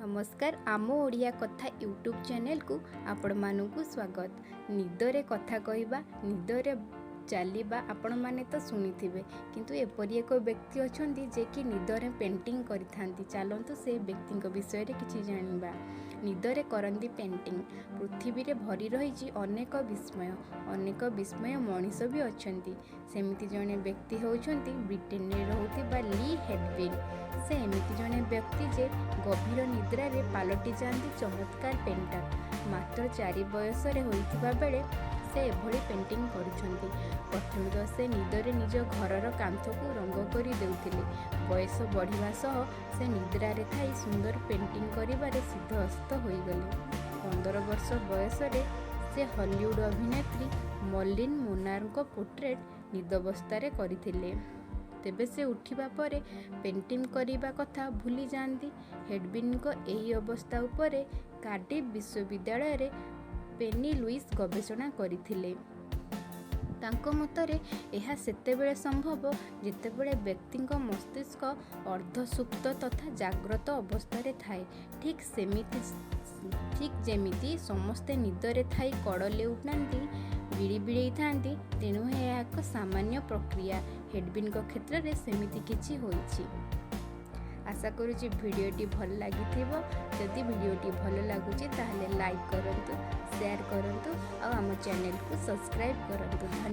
ନମସ୍କାର, ଆମ ଓଡ଼ିଆ କଥା ୟୁଟ୍ୟୁବ୍ ଚ୍ୟାନେଲକୁ ଆପଣମାନଙ୍କୁ ସ୍ୱାଗତ। ନିଦରେ କଥା କହିବା, ନିଦରେ ଚାଲିବା ଆପଣମାନେ ତ ଶୁଣିଥିବେ, କିନ୍ତୁ ଏପରି ଏକ ବ୍ୟକ୍ତି ଅଛନ୍ତି ଯେ କି ନିଦରେ ପେଣ୍ଟିଂ କରିଥାନ୍ତି। ଚାଲନ୍ତୁ, ସେ ବ୍ୟକ୍ତିଙ୍କ ବିଷୟରେ କିଛି ଜାଣିବା। ନିଦରେ କରନ୍ତି ପେଣ୍ଟିଂ। ପୃଥିବୀରେ ଭରି ରହିଛି ଅନେକ ବିସ୍ମୟ। ଅନେକ ବିସ୍ମୟ ମଣିଷ ବି ଅଛନ୍ତି। ସେମିତି ଜଣେ ବ୍ୟକ୍ତି ହେଉଛନ୍ତି ବ୍ରିଟେନରେ ରହୁଥିବା ଲି ହେଡୱିନ୍। ସେ ଏମିତି ଜଣେ ବ୍ୟକ୍ତି ଯେ ଗଭୀର ନିଦ୍ରାରେ ପାଲଟି ଯାଆନ୍ତି ଚମତ୍କାର ପେଣ୍ଟର। ମାତ୍ର 4 ବୟସରେ ହୋଇଥିବା ବେଳେ ସେ ଏଭଳି ପେଣ୍ଟିଂ କରୁଛନ୍ତି। ପ୍ରଥମେ ତ ସେ ନିଦରେ ନିଜ ଘରର କାନ୍ଥକୁ ରଙ୍ଗ କରି ଦେଉଥିଲେ। ବୟସ ବଢ଼ିବା ସହ ସେ ନିଦ୍ରାରେ ଥାଇ ସୁନ୍ଦର ପେଣ୍ଟିଂ କରିବାରେ ସିଦ୍ଧହସ୍ତ ହୋଇଗଲେ। 15 ବର୍ଷ ବୟସରେ ସେ ହଲିଉଡ୍ ଅଭିନେତ୍ରୀ ମର୍ଲିନ୍ ମୋନାରଙ୍କ ପୋର୍ଟ୍ରେଟ୍ ନିଦାବସ୍ଥାରେ କରିଥିଲେ। ତେବେ ସେ ଉଠିବା ପରେ ପେଣ୍ଟିଂ କରିବା କଥା ଭୁଲି ଯାଆନ୍ତି। ହେଡୱିନ୍ଙ୍କ ଏହି ଅବସ୍ଥା ଉପରେ କାର୍ଡିଫ୍ ବିଶ୍ୱବିଦ୍ୟାଳୟରେ ପେନି ଲୁଇସ୍ ଗବେଷଣା କରିଥିଲେ। ତାଙ୍କ ମତରେ ଏହା ସେତେବେଳେ ସମ୍ଭବ, ଯେତେବେଳେ ବ୍ୟକ୍ତିଙ୍କ ମସ୍ତିଷ୍କ ଅର୍ଦ୍ଧସୁପ୍ତ ତଥା ଜାଗ୍ରତ ଅବସ୍ଥାରେ ଥାଏ। ଠିକ୍ ଯେମିତି ସମସ୍ତେ ନିଦରେ ଥାଇ କଡ଼ ଲେଉଟାନ୍ତି, ବିଳିବିଳେଇଥାନ୍ତି, ତେଣୁ ଏହା ଏକ ସାମାନ୍ୟ ପ୍ରକ୍ରିୟା। ହେଡୱିନ୍ଙ୍କ କ୍ଷେତ୍ରରେ ସେମିତି କିଛି ହୋଇଛି। ଆଶା କରୁଛି ଭିଡ଼ିଓଟି ଭଲ ଲାଗିଥିବ। ଯଦି ଭିଡ଼ିଓଟି ଭଲ ଲାଗୁଛି, ତାହେଲେ ଲାଇକ୍ କରନ୍ତୁ, ସେୟାର କରନ୍ତୁ ଆଉ ଆମ ଚ୍ୟାନେଲକୁ ସବସ୍କ୍ରାଇବ୍ କରନ୍ତୁ। ଧନ୍ୟବାଦ।